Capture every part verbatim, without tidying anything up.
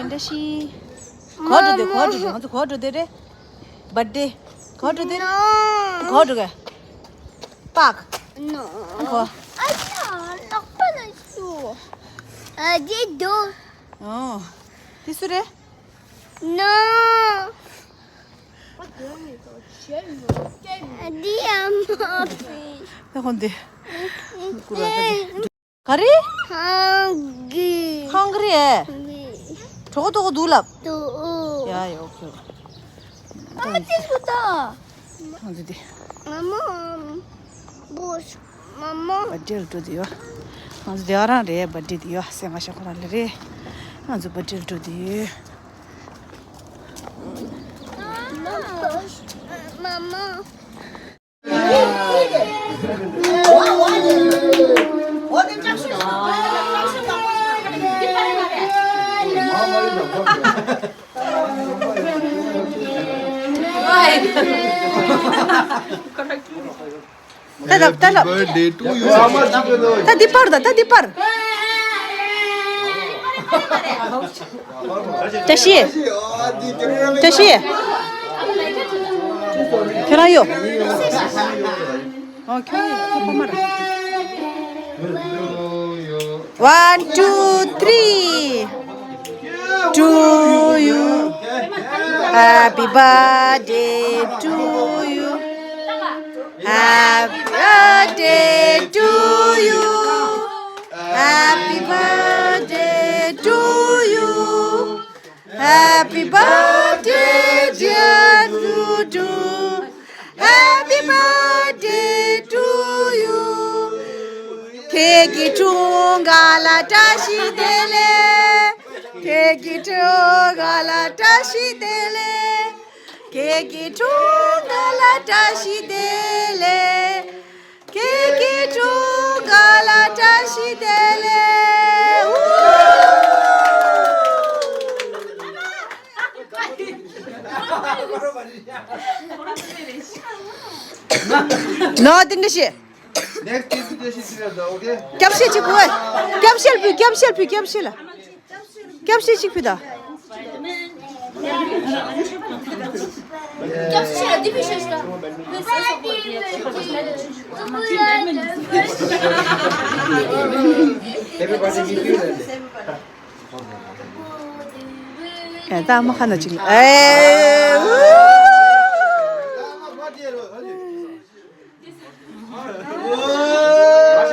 འདྲ་ཤི། གོ་འགྲོ་དེ་གོ་འགྲོ་དེ་ང་ཚོ་གོ་འགྲོ་དེ་རེད། བར་ཌེ། གོ་འགྲོ་དེ་རེད། གོ་འགྲོ་ག་པག No. གོ་ཨ་ཅག་ལག་པ་ལ་ཤོག་ཨ་ཅེ་དོ། ཨོ། དེ་སུ་རེད། No. འདི་ཨ་མ་བི། ད་ཁོང་འདི། ག་རེ། Hungry. Hungry ཨེ། གྲོད་ཁོག་ལྟོགས་ཀྱི་འདུག་ལབ། འདུག་ཡ་ཡ་ཨོ་ཁེ། ཨ་མ་ཅི་ཞུ་ད། ཐང་ཅི་དེ། མ་མ། བོ་ཤ། མ་མ། བར་ཌེ་ལ་འགྲོ་དེ་ཡོད། ང་ཚོ་དེ་ག་རང་རེད། བར་ཌེ་དེ་ཡོད། སེམས་ཁ་ཤ་ཁོ་རང་ལ་རེད། ང་ཚོ་བར་ཌེ་ལ་འགྲོ་དེ་ཡོད། མ་མ། ད་ལབ། ད་ལབ། Birthday to you. ད་འདི་པར་ད། ད་འདི་པར། བཀྲ་ཤིས། བཀྲ་ཤིས། ཁྱོད་རང་ཡོད། ཨོ་ཁྱོད་ཡོད། ཁོ་མ་ར། One, two, three. To you. Happy birthday to you. Happy birthday to you. Happy birthday to you. Happy birthday, dear Dudu. Happy birthday to you. ཁྱེད་ཀྱི་འཁྲུངས་སྐར་ལ་བཀྲ་ཤིས་བདེ་ལེགས། ཁྱེད་ཀྱི་འཁྲུངས་སྐར་ལ་བཀྲ་ཤིས་བདེ་ལེགས། ཁྱེད་ཀྱི་འཁྲུངས་སྐར་ལ་བཀྲ་ཤིས་བདེ་ལེགས། ཁྱེད་ཀྱི་འཁྲུངས་སྐར་ལ་བཀྲ་ཤིས་བདེ་ལེགས། ཨུ། ནོ་དེ་འདྲ་ཞིག Next invitation to you, okay? སྐྱབས་ཤེས་གཅིག་པུ། སྐྱབས་ཤེས་ཕུལ། སྐྱབས་ཤེས་ཕུལ། སྐྱབས་ཤེས་ལ། སྐྱབས་ཤེས་གཅིག་ཕུལ་ད། སྐྱབས་ཤེས་འདི་ཕུལ་ཤོག་ཤོག Everybody give you that. ཨེ་ད་མ་ཁ་ན་ཅིག་ཨེ།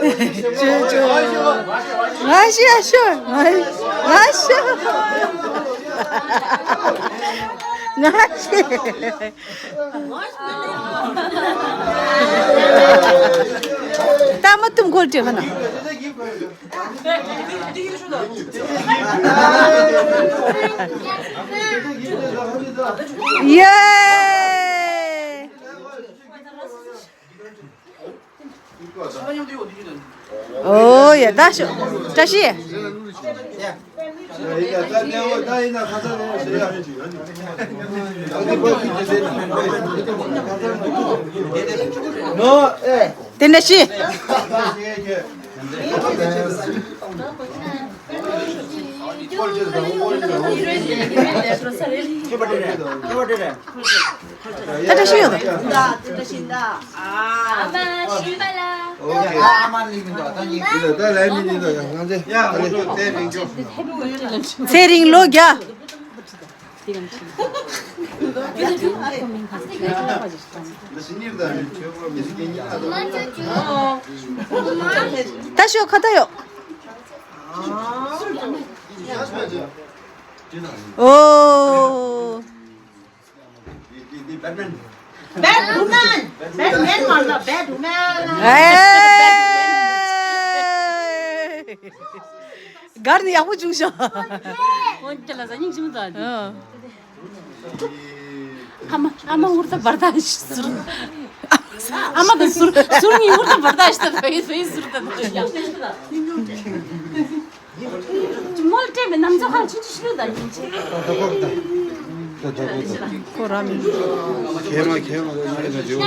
ཅོ་ཅོ། ང་ཤི་ཨ་ཤོ། ང་ང་ཤི། ང་ཤི། ད་མ་ཐུམ་གོལ་ཏེ་ཧ་ན། ཡེ། ཨོ་ཡ་ད་ཤོ། བཀྲ་ཤིས། དེ་འདྲ་ཤི། ད་ལྟ་ཤི་ཡོད་དོ། ཚེ་རིང་ལོ་བརྒྱ། ད་ཤོ་ཁ་ད་ཡོད། ཨོ། Bad woman. Bad man མ་རེད། Bad woman. ཨེ། གར་ནི་ཡག་པོ་བྱུང་ཤག་ཁོང་ཁྱེད་ལ་ཟ་སྙིང་རྗེ་མོ་དང་། ཨ་མ་ཨ་མ་ཧུར་ཐག་བར་ཐག་ཟུར། ཨ་མ་དང་ཟུར་ཟུར་གཉིས་ཧུར་ཐག་བར་ཐག་ཞིག་ད་བའི་བའི་ཟུར་ད་ད། མོལ་ཏྲེ་མེ་ནམ་ཚོ་ཁ་ཆུ་ཆུ་ཤི་ལུ་ད་ཉིན་ཆེ། ཁོ་ར་མི། ཁྱེད་མ་ཁྱེད་མ་ད་ཉིན་ལ་ཇོ།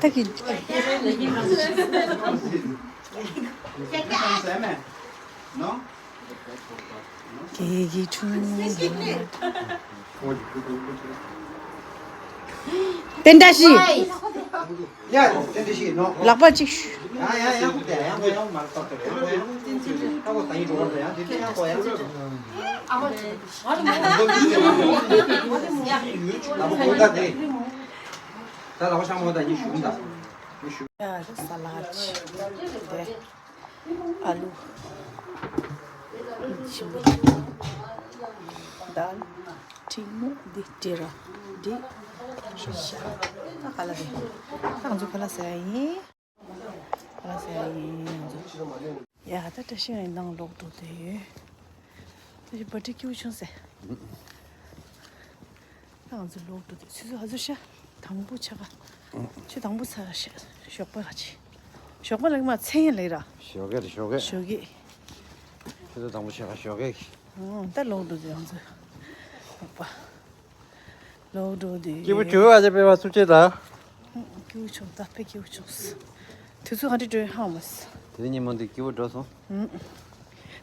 ད་གི། གེ་གི་ཆུང་། པེན་ཏ་ཤི། ལག་པ་གཅིག་ཞུ། ཡ་ས་ལ་ཅི་དེ། ཨ་ལུ། ཞིམ་པོ། དཱལ། ཁྲིག་མོ་འདི་སྤྲད་ར། འདི། ཤ། ད་ག་ལ་རེད། ད་ང་ཚོ་ག་ལ་ཟ་ཡ་ཡིན། ག་ལ་ཟ་ཡ་ཡིན་ང་ཚོ། ཡ་ད་བཀྲ་ཤིས་ནང་ལོག་འགྲོ་དེ་ཡོད། ད་ཅི་བ་ཏི་སྐྱིད་པོ་བྱུང་ཟེར། ང་ཚོ་ལོག་འགྲོ་དུས་ཆུ་ཚོད་ཧ་ཚོད་ཤ། དང་པོ་ཆ་ག་ཆུ་དང་པོ་ཚ་ཤ། ཞོགས་པ་ག་ཆི། ཞོགས་པ་ལགས་མ་མཚན་ཡན་ལགས་ར། ཞོགས་ཀས་རེད་ཞོགས་ཀས། ཞོགས་ཀས། ཆུ་ཚོད་དང་པོ་ཆ་ག་ཞོགས་ཀས། ཨོ་ད་ལོག་འགྲོ་དུས་ང་ཚོ། ཞོགས་པ། ལོག་འགྲོ་དུས། སྐྱིད་པོ་བྱུང་བ་ཅེས་པའི་བ་ཚུགས་ཆེ་ད། སྐྱིད་པོ་བྱུང་ད་དཔེ་སྐྱིད་པོ་བྱུང་། དུས་ཚོད་ག་འདྲ་འགྲོ་ཡིན་ཧ་མ་སི། དེ་རིང་ཉིན་མོ་འདི་སྐྱིད་པོ་འགྲོ་སོང་།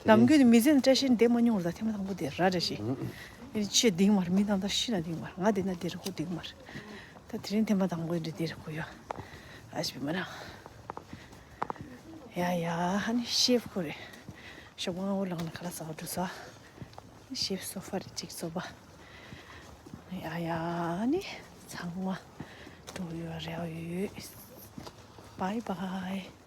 ནམ་རྒྱུན་ནི་མི་ཚེ་ནི་བཀྲ་ཤིས་བདེ་མ་མྱོང་བར་ད་ཐེངས་མ་དང་པོ་དེ་ར་བཀྲ་ཤིས། ཨེ་ཆེ་སྡིག་མར་མི་དང་ད་ཤི་ན་སྡིག་མར་ང་བདེ་ན་བདེ་ར་ཁོ་སྡིག་མར། ད་དེ་རིང་ཐེངས་མ་དང་པོ་འདི་བདེ་ར་ཁོ་ཡོད། ཨ་ཞི་མ་ན། ཡ་ཡ་ཧ་ནི་ཤེབ་ཁོ་རེ། ཞོགས་པ་སྔ་པོ་ལངས་ནས་ཁ་ལག་ཟ་བ་འགྲོ་ས། ཤེབ་སོ་ཕ་རེ་གཅིག་བཟོ་བ། ཡ་ཡ་ནི་ཚང་མ་འགྲོ་ཡོད་རེ་ཡོད། བའི་བའི།